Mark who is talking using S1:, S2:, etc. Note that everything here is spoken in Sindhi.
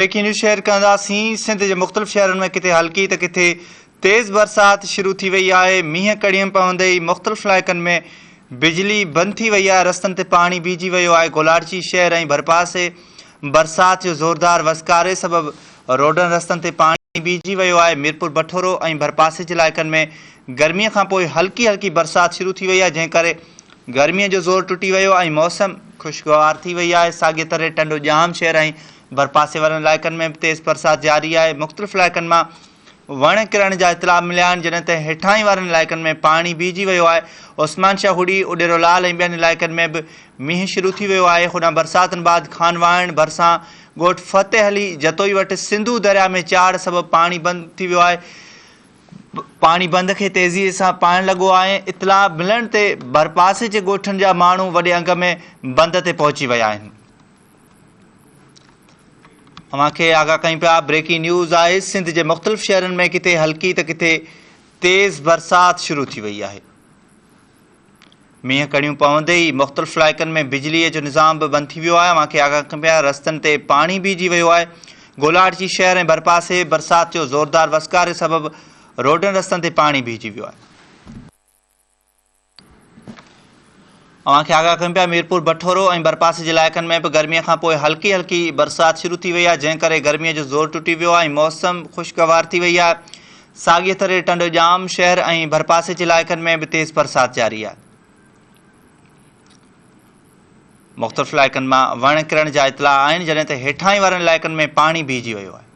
S1: بريڪنگ نيوز شيئر ڪنداسين سنڌ جي مختلف شهرن ۾ ڪٿي هلڪي ته ڪٿي تيز برسات شروع ٿي وئي آهي مينهن ڪڙيون پوندي ئي مختلف علائقن ۾ بجلي بند ٿي وئي آهي رستن تي پاڻي بيهجي ويو آهي گولاڙچي شهر ۽ ڀرپاسي برسات جو زوردار وسڪاري سبب روڊن رستن تي پاڻي بيهجي ويو آهي ميرپور بٺورو ۽ ڀرپاسي جي علائقن ۾ گرمي کانپوء هلڪي هلڪي برسات شروع ٿي وئي آهي جنهن ڪري گرمي جو زور ٽٽي ويو ۽ موسم خوشگوار ٿي وئي آهي ساڳي طرح ٽنڊو ڄام شهر ۽ ڀرپاسي وارن علائقن ۾ به تيز برسات جاري آهي، مختلف علائقن مان وڻ ڪرڻ جا اطلاع مليا آهن، جڏهن ته هيٺاهين وارن علائقن ۾ پاڻي بيهجي ويو آهي، عثمان شاهه هڙي، اڏيرو لال ۽ ٻين علائقن ۾ به مينهن شروع ٿي ويو آهي، هوڏانهن برساتن بعد خانواهڻ ڀرسان ڳوٺ فتح علي جتوئي وٽ سنڌو درياء ۾ چاڙهه سبب پاڻي بند ٿي ويو آهي، پاڻي بند کي تيزي سان پائڻ لڳو آهي، اطلاع ملڻ تي ڀرپاسي جي ڳوٺن جا ماڻهو وڏي انگ ۾ بند تي پهچي ويا آهن. اوهان کي آگاهه ڪيون پيا بريڪنگ نيوز آهي سنڌ جي مختلف شهرن ۾ ڪٿي هلڪي ته ڪٿي تيز برسات شروع ٿي وئي آهي مينهن ڪڻيون پوندي ئي مختلف علائقن ۾ بجلي جو نظام به بند ٿي ويو آهي اوهان کي آگاهه ڪيون پيا رستن تي پاڻي بيهجي ويو آهي گولاڙچي شهر ۽ ڀرپاسي برسات جو زوردار وسڪاري سبب روڊن رستن تي پاڻي بيهجي ويو آهي. اوهان کي آگاهه ڪيون پيا ميرپور بٺورو ۽ ڀرپاسي جي علائقن ۾ به گرمي کان پوء هلڪي هلڪي برسات شروع ٿي وئي آهي جنهن ڪري گرمي جو زور ٽٽي ويو آهي ۽ موسم خوشگوار ٿي وئي آهي ساڳي طرح ٽنڊو ڄام شهر ۽ ڀرپاسي جي علائقن ۾ به تيز برسات جاري آهي مختلف علائقن مان وڻ ڪرڻ جا اطلاع آهن جڏهن ته هيٺاهين وارن علائقن ۾ پاڻي بيهجي ويو آهي.